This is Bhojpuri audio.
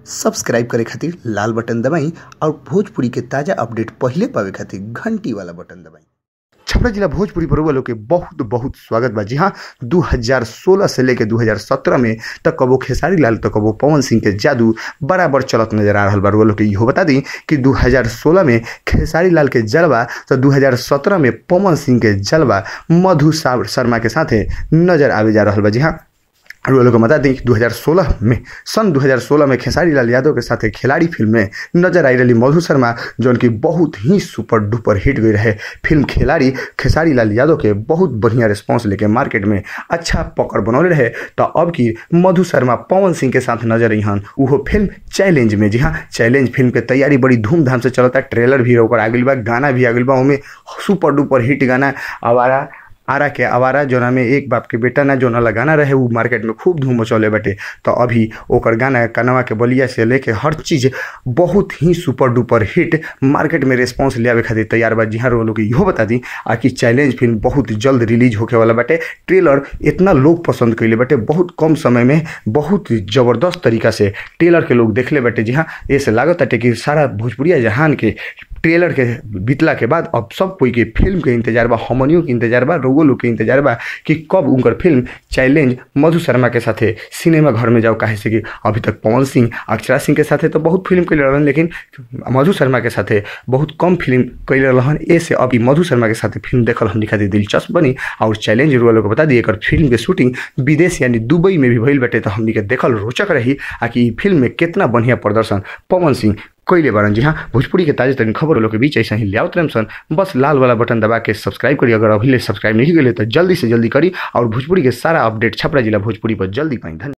सब्सक्राइब करे खातिर लाल बटन दबाई और भोजपुरी के ताज़ा अपडेट पहिले पावे खातिर घंटी वाला बटन दबाई। छपरा जिला भोजपुरी पर लोग के बहुत बहुत स्वागत बा। जी हाँ, 2016 से लेके 2017 में तक कबो खेसारी लाल तो कबो पवन सिंह के जादू बराबर चलत नजर आ रहा बा। लोग के इहो बता दी कि 2016 में खेसारी लाल के जलवा तो 2017 में पवन सिंह के जलवा मधु शर्मा के साथे नजर आवे जा रहा बा। जी हाँ, लोग को बता दें कि 2016 में सन 2016 में खेसारी लाल यादव के साथ खिलाड़ी फिल्म में नजर आई रही मधु शर्मा, जौन की बहुत ही सुपर डुपर हिट गई रहे। फिल्म खिलाड़ी खेसारी लाल यादव के बहुत बढ़िया रिस्पॉन्स लेके मार्केट में अच्छा पकड़ बनौले रहे। तो अब की मधु शर्मा पवन सिंह के साथ नजर आई हन वो फिल्म चैलेंज में। जी हाँ, चैलेंज फिल्म के तैयारी बड़ी धूमधाम से चलता। ट्रेलर भी ओकर आ गइल बा, गाना भी आ गइल बा, ओमे सुपर डुपर हिट गाना आवारा आरा के आवारा जोना में एक बाप के बेटा ना जोना लगाना रहे वो मार्केट में खूब धूम मचौले बटे। तो अभी ओकर गाना कनवा के बलिया से लेके हर चीज़ बहुत ही सुपर डुपर हिट मार्केट में रिस्पॉन्स ले आवे खातिर तैयार बा। जी हाँ, लोग इहो बता दी आ कि चैलेंज फिल्म बहुत जल्द रिलीज होके वाला बाटे। ट्रेलर इतना लोग पसंद कैले बाटे, बहुत कम समय में बहुत ज़बरदस्त तरीका से ट्रेलर के लोग देखले बाटे। जी हाँ, ऐसे लागत बाटे कि सारा भोजपुरिया जहान के ट्रेलर के बीतला के बाद अब सब कोई के फिल्म के इंतजार बा, हमनियों के इंतजार बा, रोगो लोग के इंतजार बा कि कब उनकर फिल्म चैलेंज मधु शर्मा के साथे सिनेमा घर में जाओ। काहे से कि अभी तक पवन सिंह अक्षरा सिंह के साथे तो बहुत फिल्म कैले रहन, लेकिन मधु शर्मा के साथे बहुत कम फिल्म कैले रहन। ऐसे अभी मधु शर्मा के साथे फिल्म देखल हमनी खातिर दिलचस्प बनी। और चैलेंज रुआ लोग बता दी एकर फिल्म के शूटिंग विदेश यानी दुबई में भी भइल बाटे। तो हमनी के देखल रोचक रही आ कि फिल्म में कितना बढ़िया प्रदर्शन पवन सिंह कैले बारन। जी हाँ, भोजपुरी के ताज़ा तरीन खबर लोग के बीच ऐसा ही लियावत रहम सन। बस लाल वाला बटन दबा के सब्सक्राइब करी। अगर अभी ले सब्सक्राइब नहीं करी तो जल्दी से जल्दी करी और भोजपुरी के सारा अपडेट छपरा जिला भोजपुरी पर जल्दी पाई। धन्यवाद।